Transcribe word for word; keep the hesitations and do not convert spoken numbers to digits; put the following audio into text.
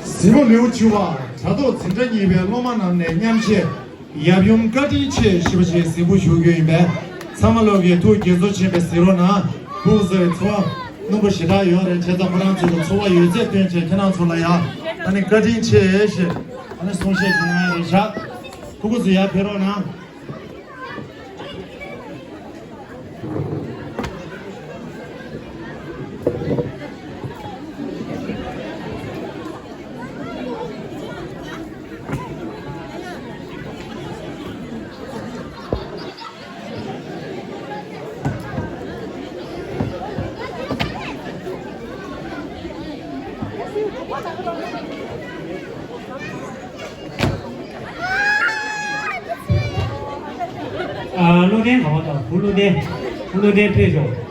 གཟིགས་མོ་ལེའུ་བཅུ་པ། དྲ་ཐོག་འཛིན་གྲྭ་གཉིས་པའི་སློབ་མ་རྣམས་ནས་མཉམ་གཞས། ཡབ་ཡུམ་བཀའ་དྲིན་ཆེ་ཞེས་པ་ཞིག་གཟིགས་འབུལ་ཞུ་རྒྱུ་ཡིན་པས། ཚང་མ་ལོག་གིས་ཐུགས་དགྱེས་ཚོར་ཆེན་པོས་གཟིགས་རོགས་གནང་། སྤུ་གུ་ཚོའི་ཚོར་བ་རྣོན་པོ་ཞེ་དྲག་ཡོད་རེད། བྱས་ཙང་ཁོ་རང་ཚོ་ལ་ཚོར་བ་ཡོད་ཚད་བཏོན་བྱས་ཁྱེད་རང་ཚོ་ལ་ཡང་ཨ་ནི་བཀའ་དྲིན་ཆེ་ཞེས་ཨ་ནི་གསུང་བཤད་ཞུ་གནང་ཡ་རེད་བཞག་སྤུ་གུ་ཚོ་ཡར་ཕེབས་རོགས་གནང་། ཨ། བློ་ལྡན་ག་པར་འདུག་བུ་བློ་ལྡན། བུ་བློ་ལྡན་ཕེབས་ཤོག